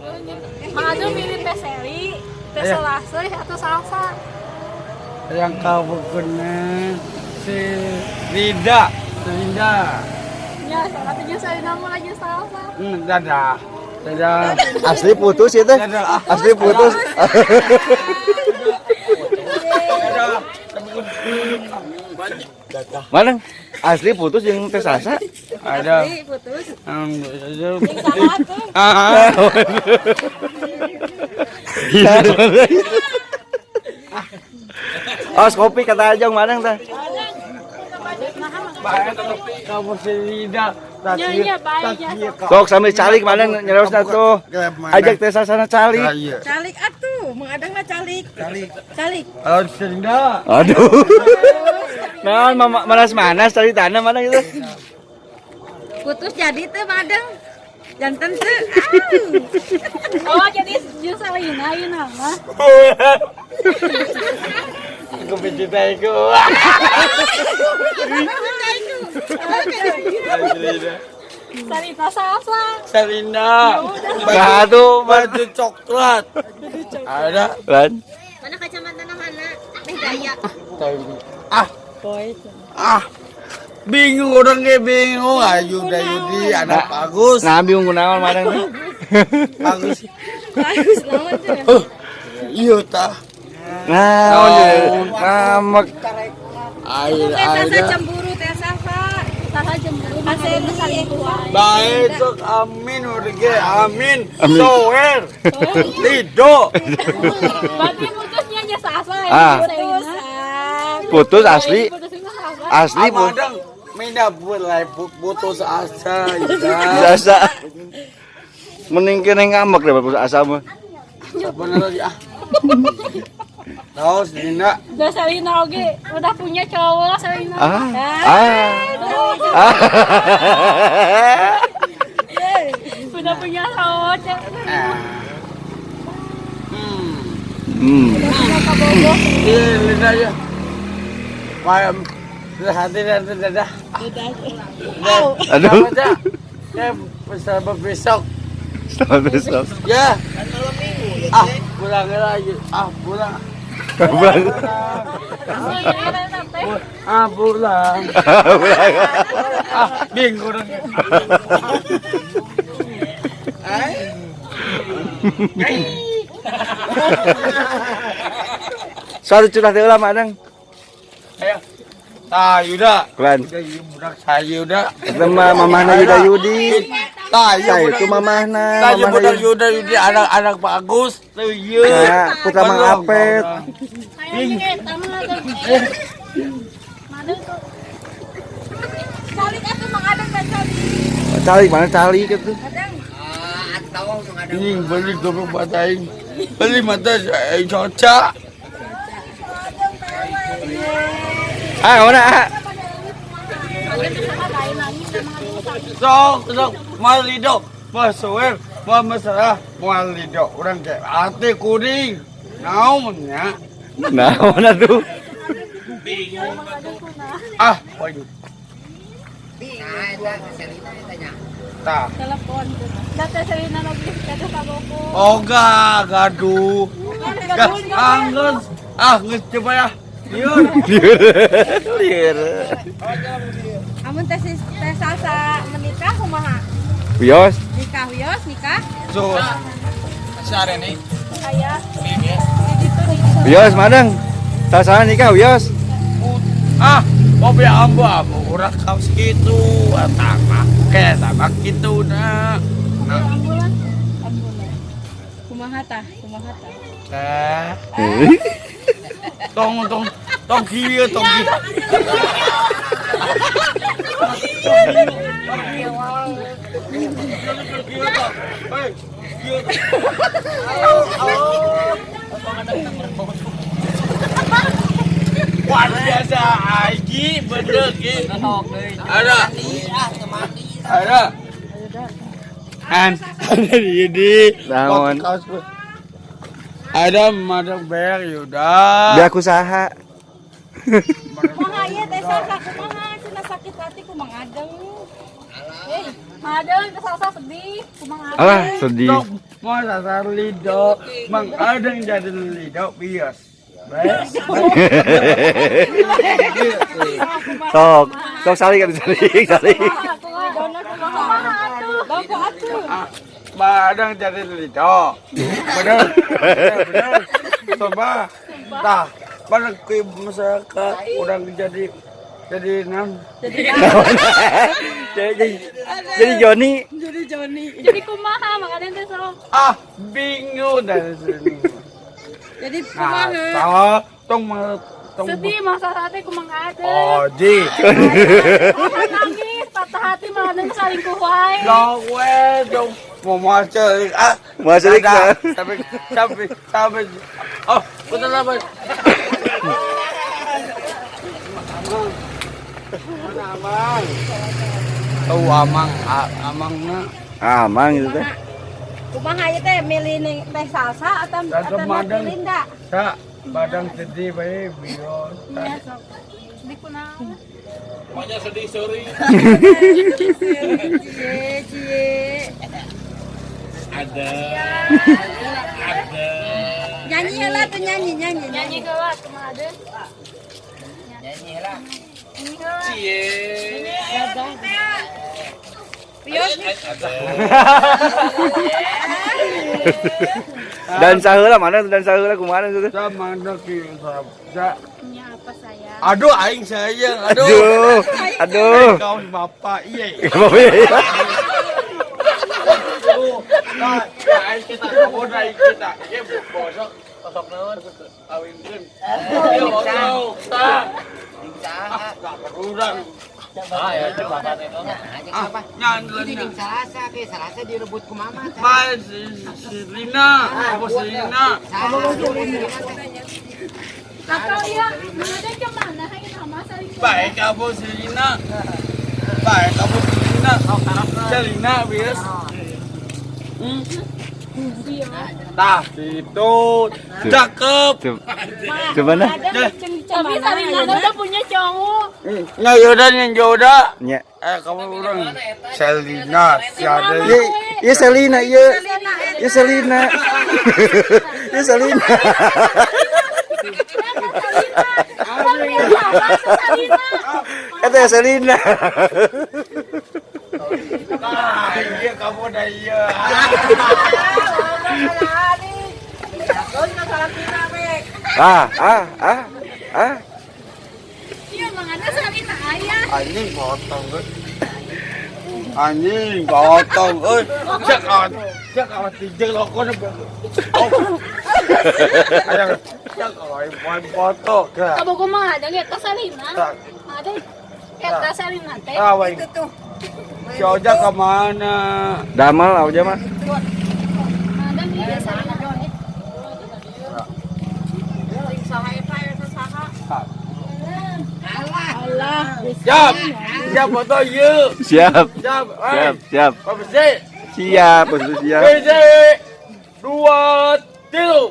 Mang Adeng milih Teh Seli, Teh Iya. Selasih atau Salsa? Yang kau kena si Rida, Linda. Ya, katanya Selina mau lagi Salsa. Dadah. Dadah. Asli putus ya teh. Dadah. Ah. Asli putus. Dadah. Mana? Asli putus yang Teh Salsa. Ada. Asli putus. Hmm, Saha tuh? ah, Oh, kopi kata Ajong mana teh? Baik, kamu si Rida. Iya, iya, baik, ya. Sok sambil calik mana nyerosna tuh. Ajak Teh Salsa calik. Iya. Calik atuh, Mang Adeng mah calik. Calik. Calik. Kalau si Rida, Aduh. Nah, manas-manas cari tanah mana gitu. Putus jadi teh Mang Adeng. Janten teu. Oh, jadi jeung Selina ieu nama. Aku mencintaiku. Selina Salsa. Selina. Nah, tuh, Baju coklat. Ada. Lan. Mana kacamata mana? Teh gaya. Ah. Ah. Bingung orang ge bingung. Ayu Yudi anak bagus. Nah, bingung kunaon mana teh. Bagus. Bagus naon teh. Iya tah. Nah, ngamek. Ayo Teh Salsa ada. Cemburu Teh Salsa. Salsa cemburu, Mang Adeng teh selingkuh wae. Baik sok amin urang ge amin. Amin. Soer. Lido. Berarti putusnya nya Salsa ya, Ah. Selina. Putus. Ah. Putus asli. Putusnya Salsa. Asli putus. Amadang mina mulai putus asa ya. Asa. Mending kene ngambek deh putus asa mah. Bener lagi ah. Tahu Selina. Udah Selina oge udah punya cowok Selina. Ah. Ah. Ah. Udah punya cowok. Cek. Hmm. Hmm. Iya, Linda ya. Malam hati nanti dadah. Dadah. Aduh. Selamat ya. Ya, selamat besok. Selamat besok. Ya. Ah, pulang lagi. Ah, pulang. Pulang. Ah, pulang. Pulang. Ah, bingung. Suara curhat heula mah Adang. Ayo. Tah, Yuda. Lan. Udah, iya, budak saya Yuda. Itu mah mamahna Yuda Yudi. Tah, iya, Tah budak- itu mamahna. Tah, iya, Mamahna budak Yudi. Yuda Yudi anak-anak bagus. Tuh, iya. Nah, putra Mang Apet. Kayaknya eta mah tuh. Mana tuh? Calik atuh Mang Adeng teh calik. Calik mana calik gitu. Adeng. Ini beli goblok buat aing. Beli mata aing cocok. Ah, mana ah? Sok, sok, mal lido, mal soer, mal masalah, mal lido. Orang kayak hati kuning. Naon ya? Nah, mana tuh? Ah, waduh. Tah. Telepon. Da Teh Selina lagi kata kabogo. Oga, gaduh. Angges, ah, geus coba ya. Liur. Liur. Amun teh Teh Salsa menikah kumaha? Wios. Nikah wios nikah. So, Aya. Wios madang. Salah nikah wios. Ah, mobil ambu ambu urang kaos gitu, sama kayak sama gitu nah. Ambulan. Ambulan. Kumaha tah? Kumaha tah? Eh, tong tong tong kieu tong kieu. Hei, kieu. Wah, biasa aji bener ki. Ada. Ada. An, ada di Naon? Ada madang ber Yuda. Biar aku saha. Kumaha ieu Teh Salsa kumaha cenah sakit hati ku Mang Adeng. Eh, Mang Adeng Teh Salsa sedih, kumaha Adeng. Alah, sedih. Tong Mau sasar lido, Mang Adeng jadi lido bios. Baik. Sok, sok salik kan salik, salik. Kumaha atuh? Bapak atuh. Ah, Mang Adeng jadi lido. Bener, bener, bener. Coba. Tah, mana ke masyarakat orang jadi nan. Jadi Joni. Jadi Joni. Jadi kumaha Mang Adeng teh sok. Ah, bingung dari sini. Jadi Nah, kumaha? tah, tong tong. Sedih masa teh ku Mang Adeng. Oh, di. Nangis, patah hati Mang Adeng selingkuh wae. Lawe dong mau masuk ah Masuk, ada. ah. Sampai sampai sampai oh betul apa mana amang tuh amang amang na. Ah, Mang itu teh. Kumaha ieu teh milih ning teh salsa atau Salsa atau madang. Linda? Sa badang sedih bae bios. Iya, sok. Sedih kunaon? Cie cie. Ada. Ada. Nyanyi lah tuh nyanyi nyanyi. Nyanyi heula ke Mang Adeng. Nyanyi heula. Nyanyi heula. Cie. Pios Dan saheula mana dan saheula kumaha itu teh? Sa mana ki sa sa Nya apa saya? Aduh aing sayang aduh. Aduh, aduh. Kau bapak iya. Bapak iya. Aduh, nah, aing kita kebun aing kita. Ieu bosok sosok naon kawinkeun. Ieu bosok tah. Ah, urang. Ah, ya itu bapak itu. Ah, nyandeun. Itu jeung Salasa ke Salasa direbut ku mama tah. Ba si si Lina, apa si Lina? Atau iya, Mang Adeng kemana? Hayu sama selingkuh. Baik kamu si Lina. Baik kamu si Lina. Si Lina bias. Hmm. Tah, itu cakep. Coba nah. Tapi Salina udah punya cowok. Nya Yoda nya Yoda. Nya. Eh kamu orang Selina si ada. Iya, iya Selina, iya. Iya Selina. Iya Selina. Kenapa Salina? Tapi yang sama tuh Salina. Eta ya Selina. Ah, iya kamu dah iya. Ah, ah, ah, ah. Iya, Mang Adeng Salina ayah. Anjing potong euy. Anjing potong euy. Cek awat, cek awat tijeng lokon. Ayo, cek awat poin foto ke. Kamu Mang Adeng eta Salina. Tak. Mang Adeng eta Salina teh. Ah, wai. Si Oja kemana? Damal aja mah. Mang Adeng iya Salina teh. Siap, siap foto yuk. Siap. Siap, Siap, siap. Bapak sih. Siap, bos siap. Hiji, dua, tilu.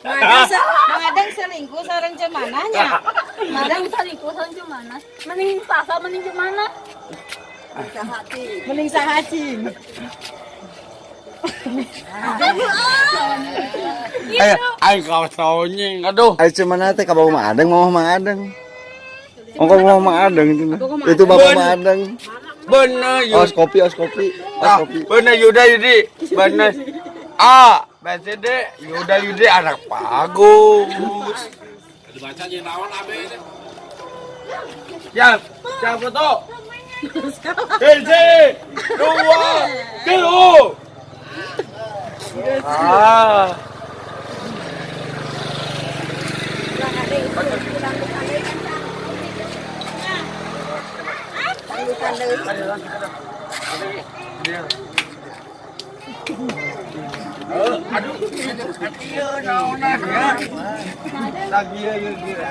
Mang Adeng selingkuh sareng cemanahnya. Mang Adeng selingkuh sareng cemana? Mending Sasa mending cemana? Mending saha cing. Eh, aing kau sonying, aduh. Ayo cemana teh ka bawa Mang Adeng, mau Mang Adeng. Ongko mau Mang Adeng itu. Itu bapak Mang Adeng. Bener, Os kopi, os kopi, os Ah, kopi. bener Yuda Yudi, bener. A, B, C, D, Yuda Yudi anak bagus. Dibaca jeung naon abe teh. Siap, siap foto. Hiji, dua, tilu. Ah. Aduh, iya naonan ya. Lagi ya, ya, ya.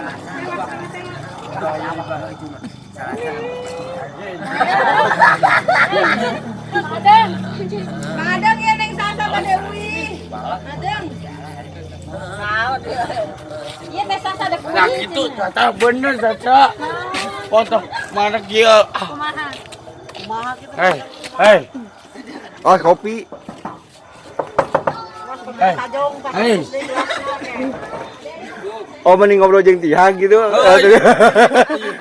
Mang Adeng. Mang Adeng ya neng salsa pada Dewi. Adeng. Iya teh salsa ada Nah kuning. gitu, Caca bener Caca. Foto mana kia? Kumaha? Hei, hei, Oh, kopi. Hei. Hei. Oh, mending ngobrol jeung tihang gitu.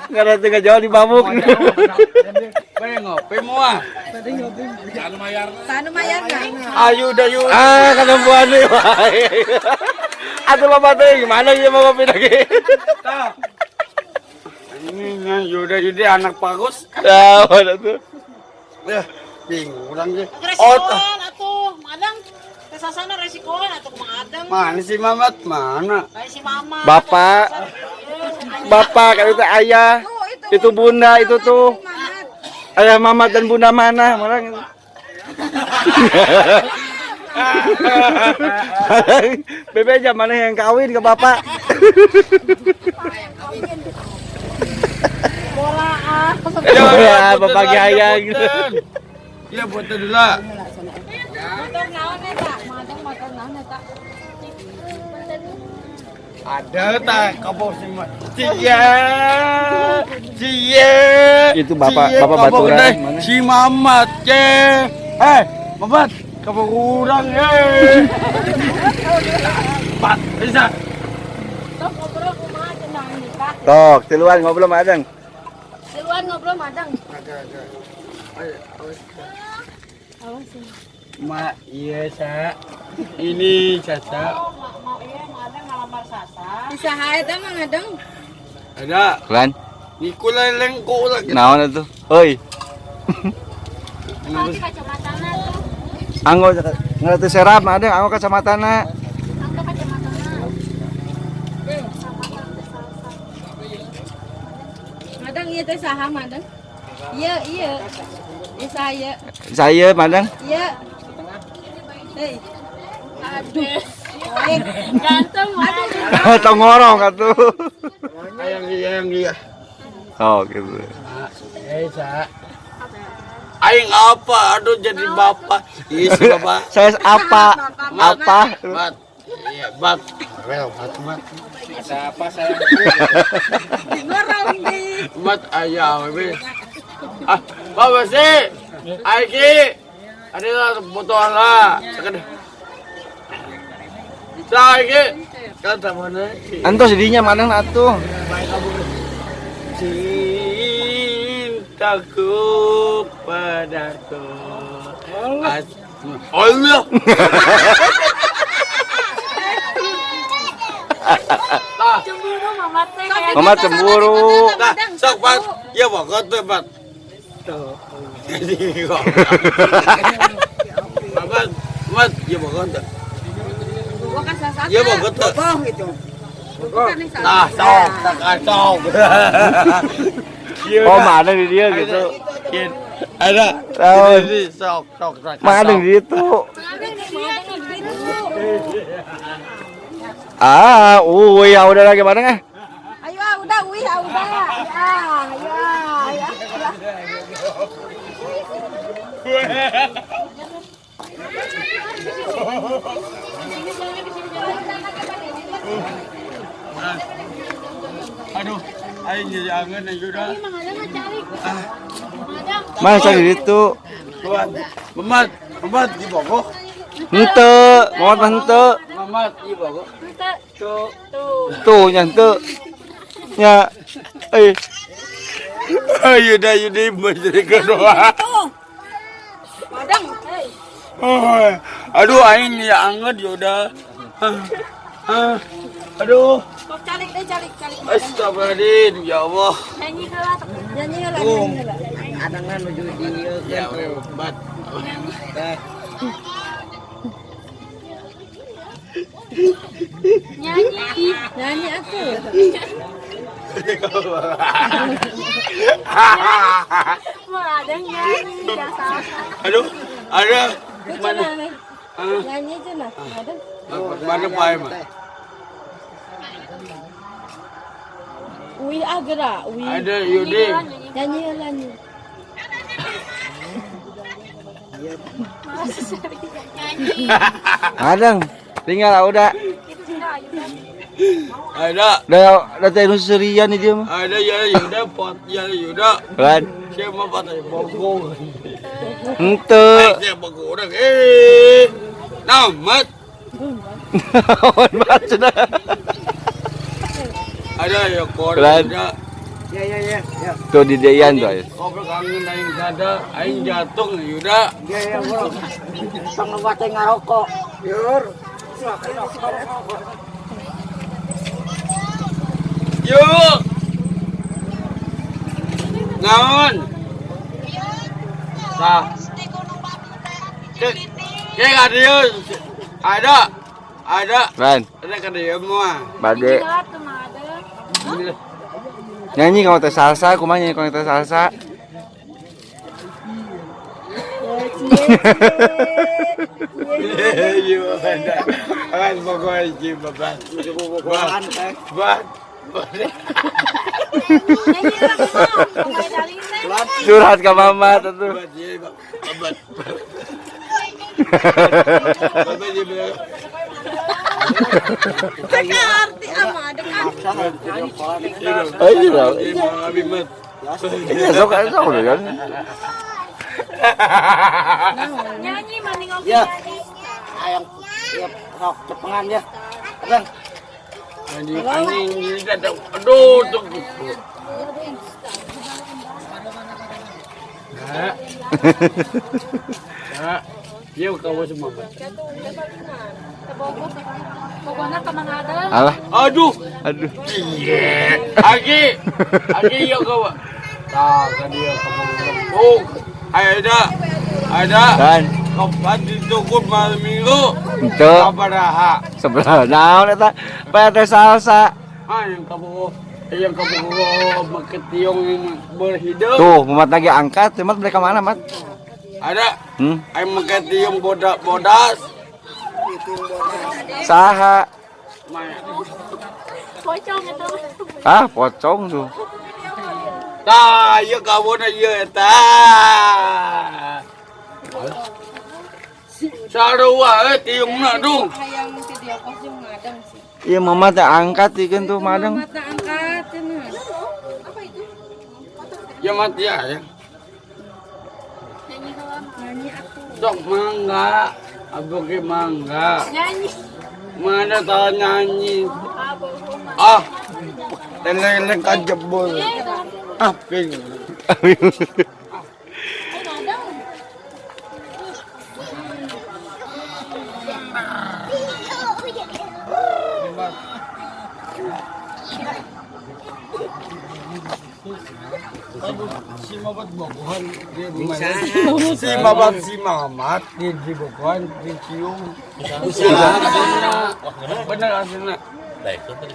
Karena tengah jauh di bamuk. Bade ngopi moal. Anu mayarna. Sanu mayarna? Ayo dayu. Ah, ketempuan nih. Atuh loba teh gimana ieu mau ngopi lagi? Tah. Ini Yuda Yudi anak bagus. Ah, mana tuh? Ya, bingung orang sih. Oh, Resikoan atuh, Mang Adeng. Teh sasana resikoan atuh ku Mang Adeng. mana si Mamat? Mana? Kayak si Mama. Bapak. Bapak kan itu ayah. Itu bunda itu tuh. Ayah Mamat dan bunda mana? Mana gitu. Bebe aja mana yang kawin ke bapak? Bola ah. Ya, bapak ayah gitu. Ya, buat dulu lah. Motor naon eta? Mang Adeng motor naon eta? Ada tak kapok si Mat? Cie, cie. Itu bapak- cie, bapak kapok baturan, deh. mana? Si Mamat, cie. Eh, Mamat, kapok kurang, eh. Pat, bisa. Tok ngobrol kumaha cenah nikah. Tok, tiluan ngobrol sama Adeng. Tiluan ngobrol Mang Adeng. Ma, iya, Sa. Ini Caca. Mau iya Mang Adeng ngalamar Sasa. Bisa hae teh Mang Adeng. Ada. Lan, Niku leleng ku lagi. naon itu? Oi, Pakai kacamatana tuh. anggo ngerti serap Mang Adeng, anggo kacamatana. Anggo kacamatana. Madang iya teh saha Madang? Iya iya. Iya saya. Saya Madang. Iya. Hei. Aduh. Ganteng aduh. Tongorong atuh. Ayang iya, ayang iya. Oh, gitu. Eh, Sa. Aing apa? Aduh jadi bapak. Iya, si bapak. Saya apa? Apa? Bat. Iya, bat. Well, bat, bat. Ada apa saya? Ngorong di. Bat ayah, bebe. Ah, bapak sih. Aiki. Ada lah foto lah. Sekedar. Sa, Aiki. Kata mana? Antos dinya Madang atuh. Cintaku padaku. Allah. Tah, Cemburu Mama teh kayak Mama cemburu. tah, sok bat. Ya pokok tuh bat. Tuh. Jadi kok. Bat, bat, ya pokok tuh. Gua kan Sasa. Ya pokok tuh. Bukan Tah, sok, tak sok. Oh, mana di dia gitu. Ada. Oh. Ini sok, sok, sok. Mang Adeng di situ. Madang gitu. Ah, ya udah lagi Madang ah. Ayo ah, udah, wih, ah, udah. Ya, ya, ya. Aduh, aing jadi angen aja udah. Mang Adeng mah cari. Mang Adeng. Masa di situ. Mamat, Mamat, Mamat di Bogor. Henteu, Mamat mah henteu. Mamat di Bogor. Tuh. Tuh. Tuh nya henteu. Nya. Eh, Ayo dah, ayo deh, jadi kedua. Tuh. Madang. Hei. Oh, aduh, aing ya anget ya udah. Ah, ah, aduh, Kok calik deh, calik, calik. astagfirullahaladzim, ya Allah. Nyanyi heula atuh. Nyanyi heula, Oh. nyanyi heula. Adangan menuju di ieu Ya, bat. Nyanyi. Nyanyi atuh. Mang Adeng nyanyi jangan salah. Aduh, ada Mana? Nyanyi cenah. Madang. mana Pak Emma? Wih ah gerak, wih. Ada Yudi. Nyanyi heula nyanyi. Nyanyi. Madang. Tinggal ah, udah. Itu enggak ayo. Ada. Da da teh nu seurian di dieu mah. Ada ya Yuda pot ya Yuda. Lan. Saya mau patah bogor. Henteu. Saya bogor orang. Namat. Naon maksudna? Ada ya kor. Lan. Ada. Ya ya ya ya. Tuh di dian tuh. Ais. Goblok angin aing dada, aing jatuh Yuda. Ya ya bro. Tong teh ngarokok. Yur. Yuk. Naon? Tah. Ke ka dieu. Ada. Ada. Lan. Ada ka dieu mah. Bade. Nyanyi kamu teh salsa, kumaha nyanyi kamu teh salsa? Iya, ada. Awas pokoknya iki babat. Bat. Nyanyi lah kumaha? Kumaha daling teh? Curhat ke mama tentu. Bat iya, babat. Babat iya. Teka arti ama dekat. Oh iya. Iya, Iya sok sok udah kan. Nyanyi maning oke Ya. nyanyi. Ayam ya rok cepengan ya. Abang. Anjing, anjing, ini ada. Aduh, tuh. Nah. Nah, dia kamu semua. Pokoknya ka Mang Adeng. Alah, Aduh, aduh. iya. Aki, aki ya kau. Nah, kan dia kamu. Oh, ada, ada. Kan, Kapan ditukur malam minggu? henteu. Sabaraha. Sebelah naon eta? Pae teh salsa. Ah, yang kamu make tiong yang berhidup. Tuh, Mamat lagi angkat, Mat mereka mana, Mat? Ada. Hmm? Aing make tiong bodak bodas. Saha? Maya. Pocong eta. Ah, pocong tuh. Tah, ieu kawona ieu eta. Sarua tiungna dung. Hayang ti dia kos jeung ngadeng sih. Iya, Mama teh angkat ikan tuh madang. Mata angkat cenah. Apa itu? Ya mati ya. Nyanyi heula nyanyi atuh. Sok mangga, aboge mangga. Nyanyi. Mana tahu nyanyi. Ah, Ah, leleng kajebol. Ah, ping. Si Mamat bogohan dia bermain. Si Mamat si Mamat dia di bogohan dicium. Bener aslinya.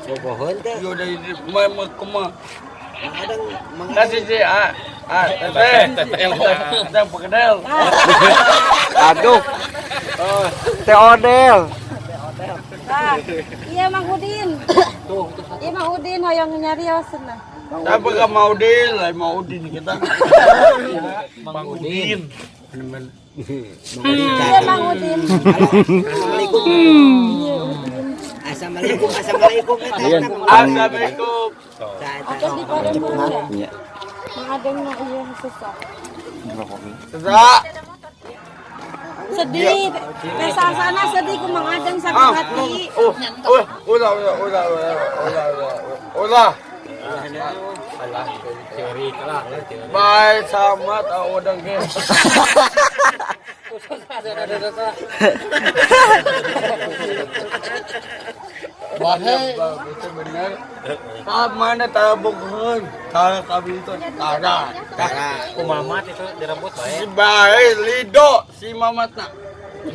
Bobohon teh. Yo dari mau kemana? Kadang Kasih sih ah ah teteh teteh teteh pekedel. Aduh. Teh Odel. Nah, iya Mang Udin. Iya Mang Udin hoyong nyarios cenah. Tapi gak mau deal, lah mau din kita. Mang Udin. Iya Mang Udin. Assalamualaikum. Assalamualaikum, assalamualaikum. Iya. Assalamualaikum. Atos di Palembang ya. Iya. Mang Adeng mah iya susah. Sesak. Sedih. Teh salsana sedih ku Mang Adeng sakit Ah, hati. oh, oh, ulah, ulah, ulah, ulah, ulah, ulah, ulah. Teori kalah teori. Bye sama tahu udang ke. Bahaya, itu benar. Tak mana tak bohong, tak kami itu tara, tara. Ku Mamat itu direbut bae. Si bae lido si mamat nak.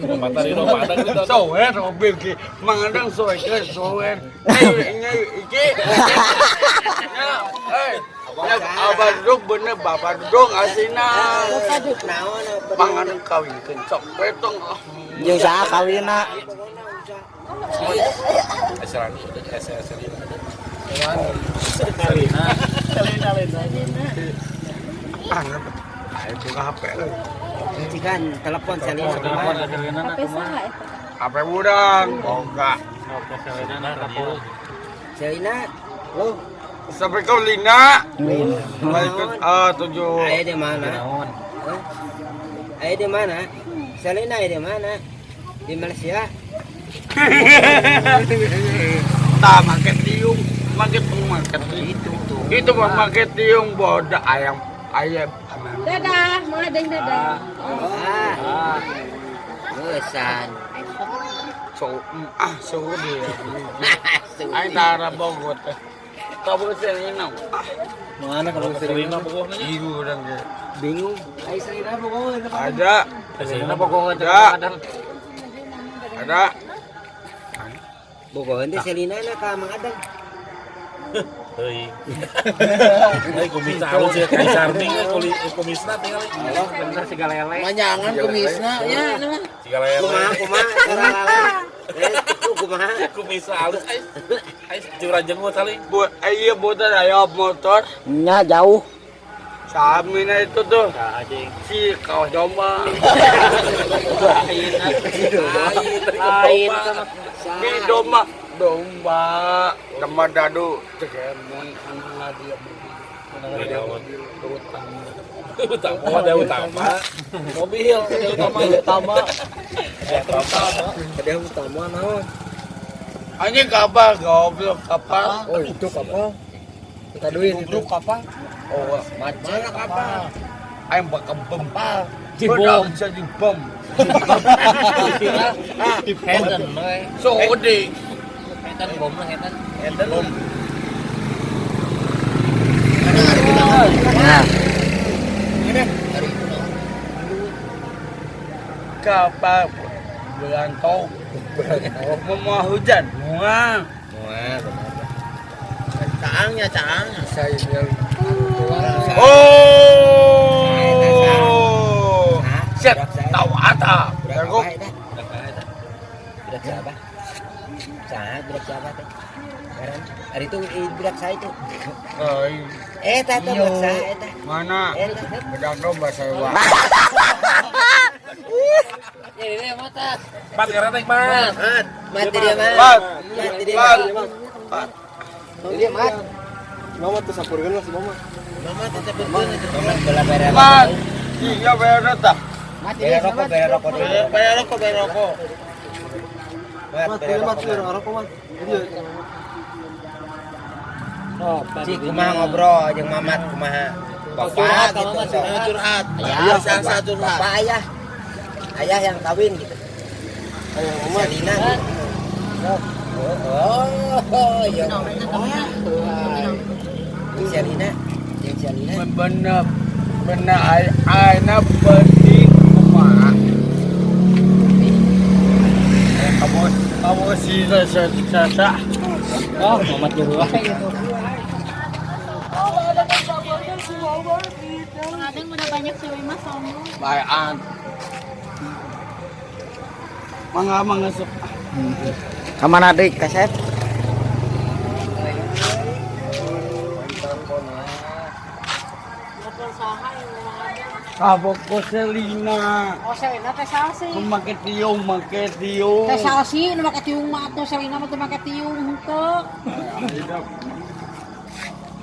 Mamat tadi do padang itu. Sower mobil ki, mangadang sower ke sower. Eh, iki. Ya, eh. Ya, abah duduk bener bapak duduk asina. Naon Mangadang kawin kencok petong. jeung saha kawinna? Serani itu Serina. Ah, ayo buka HP lah. Cikan telepon Selina. HP saha eta? HP budang, boga. Oke, Serina radio. Selina. Lo, Assalamualaikum Lina. Waalaikumsalam. Ah, tujuh. Ayah di mana? Hah? Ayah di mana? Selina ayah di mana? Di Malaysia. Tah make tiung, make make Itu tuh. itu mah make tiung bodak ayam ayam. Dadah, Mang Adeng dadah. Ah. Bosan. So, ah, so dia. Aing tara bogot. Tahu Selina. Ah, Mana kalau Selina bogohna nya. ibu urang ge. Bingung. Ai Selina bogoheun. Ada, Selina bogoh Ada. Ada. Bogoheun teh Selina na ka Mang Adeng. Heuy. Euy kumisna alus ya kaisarni kumisna tinggal. Allah bener si galele. Manjangan kumisna ya ini mah. Siga lele. Kumaha kumaha cara lala. Eh, itu kumaha? Kumisna alus ais. Ais jurang jengut saling. Buat iya buat ayam motor. Nya jauh. Samina itu tuh Nah, anjing. si kau domba. Lain Di domba domba domba dadu tegemun anak dia Utama, ada utama. Mobil, ada utama. utama. Ada utama naon? Anjing kapal goblok kapal. Oh, itu kapal. Kita duit itu. Goblok kapal. Oh, Mana kapal? ayam bakal bom. Di bom. Jadi bom. Heten we. So gede. Heten bom lah heten. Bom. Kapal berantau. Mau hujan. Wah. Wah, benar. Caangnya caang. Saya bilang. Oh. Set tahu ata. Budak Jago. apa eta? Budak siapa? Saha budak siapa teh? Ngaran? Ari itu budak saya itu. Eta teh budak saya eta. Mana? Eta. Bedang domba saya wah. Pat ngeretek, Mas. Mat, mati dia mat. Mat. Mati dia. Mat. Mat. Dia mat. Mama tuh sampurkeun lah si mama. Mama tetep betul itu. Mat bola bayar. Mat. Iya bayar tak? Bayar rokok, bayar rokok dulu. Bayar rokok, bayar rokok. Mat, Mat, bayar mat, rokok. mat, ngarokok mat. Iya. Cik kumaha ngobrol jeung Mamat kumaha? Bapak gitu. Curhat. Ayah, Ayah, curhat. Bapak ayah. Ayah yang kawin gitu. Ayah mama. Selina gitu. Oh, oh, iya. Yang Selina, yang Selina. Bener. Bener aina penting kumaha. Kamu kamu si sa Oh, Mamat jauh wae gitu. Mang Adeng udah banyak cewek mah sombong. Bayan. Mangga mangga sok. Kamana deui kasep? Kabok ko Selina. Oh, Selina teh salsi. Make tiung, make tiung. Teh salsi nu make tiung mah atuh Selina mah teu make tiung henteu. Hidup.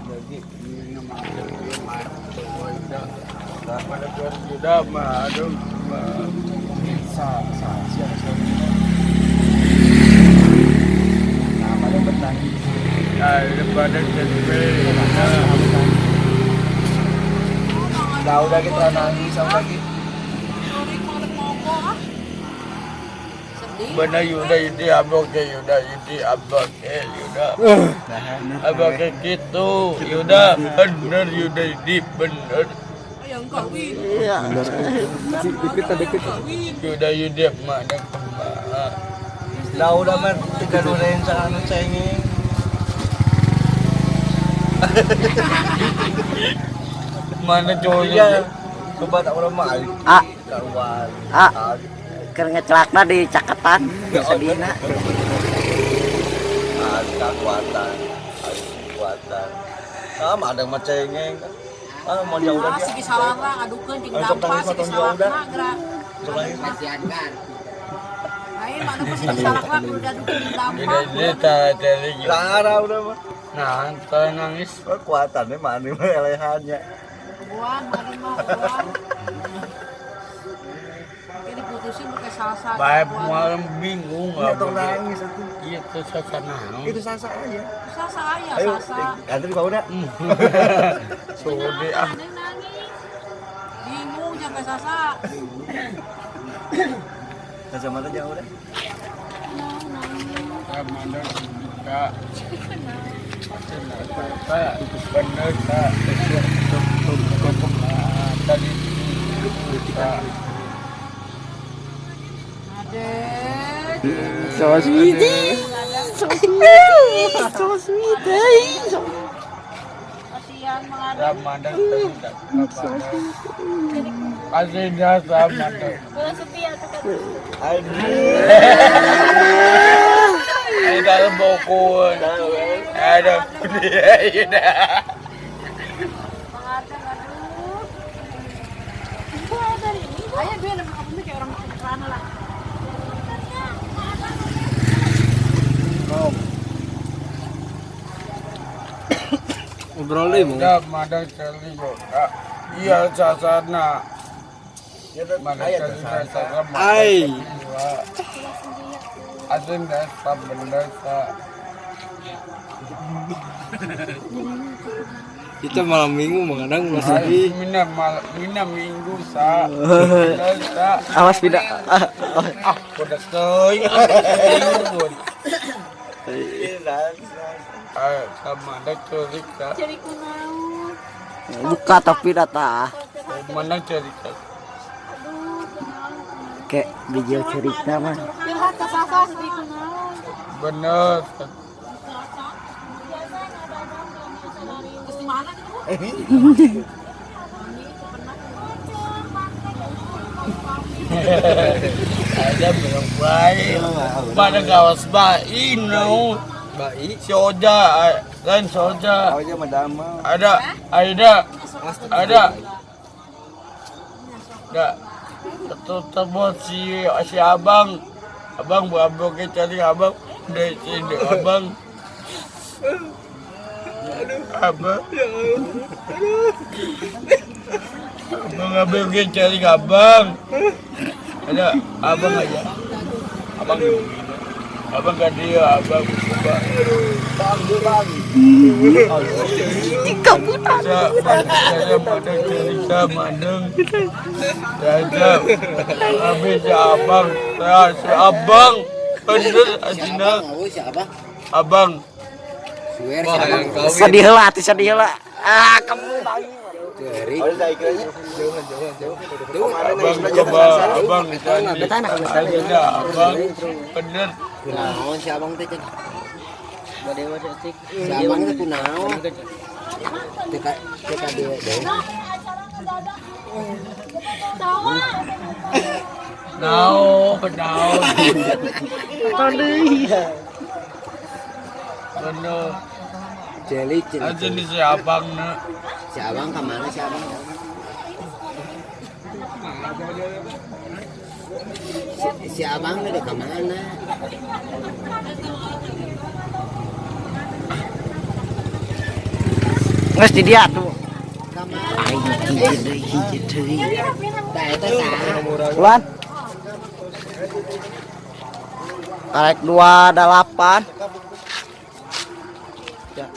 Jadi ini make tiung, make tiung. Pada tuan Yuda mah aduh. Sa sa siapa siapa. Nah, paling betah. Daripada jadi Dah udah kita nangis sama lagi. Benar Yuda ini abang ke Yuda ini abang ke Yuda. Abang ke gitu Yuda bener Yuda ini bener. Dikit dikit. Yuda Yuda mana kemana? Dah udah mer tiga duren sa anu cengeng. Mana cowoknya? Coba tak orang mah. Ah. Karuan. Ah. Keur ngecelakna di caketan sedihna. Ah, kekuatan. Kekuatan. Ah, mah ada mah cengeng. Ah, mau jauh lagi. Sigi salahna ngadukeun jeung Ayo, sok dampa nangis, sigi potong jauh dah. salahna gerak. Sok nangis. Kasihan kan. Lara udah mah. Nah, saya nangis. Kekuatannya mana mah elehannya. Buan, mana mah buan. Ini diputusin pakai salsa. Baik malam bingung Iya, tong nangis itu. Iya, itu sasa naon. Itu sasa aja. Salsa aja, Ayo, salsa. antri bau dah. Sode ah. Bingung jangan salsa. Kacamata jauh dah. Bener tak tadi. So sweet. So sweet. So sweet. Kasihan mga Dalam buku ada aduh. Ayo dia lebih kamu kayak orang celana lah. Ngobrol deh, Bang. Ada kali iya sasana. Ai. Asin desa bendesa. Kita malam minggu mengadang ulah sedih. Mina mal mina minggu sa. Bendesa. Awas pindah. Ah, udah teuing. Sama ada cerita. Buka tapi data. Mana cerita? Kayak video cerita mah. Bener. Ada belum baik. Pada kawas baik, no. Baik. Si Oja, lain si Oja. Aja madama. Ada, ada, ada. Ada. Tetap si si abang, abang buat cari abang dari sini abang. Abang. Abang abang cari abang. Ada abang aja. Abang. Abang kan dia abang. Bang, bang. Saya madeng cerita madeng. Saya habis si abang, saya si abang. Bener asina Si abang. abang. Suwer si abang. Sedih lah, tuh sedih lah. Ah, kamu. Abang coba abang tadi. Asina abang bener. Kunaon si abang teh cek. Si abang teh kunaon. TK TK dewe dewe. Nao, nao. Bener. Celik celik. Asina si abang na. Si abang ka mana si abang? Si abang teh ka mana? Nges di dia tuh. Ka mana? Tah eta saha? Bulan. Tarik 28. Ya.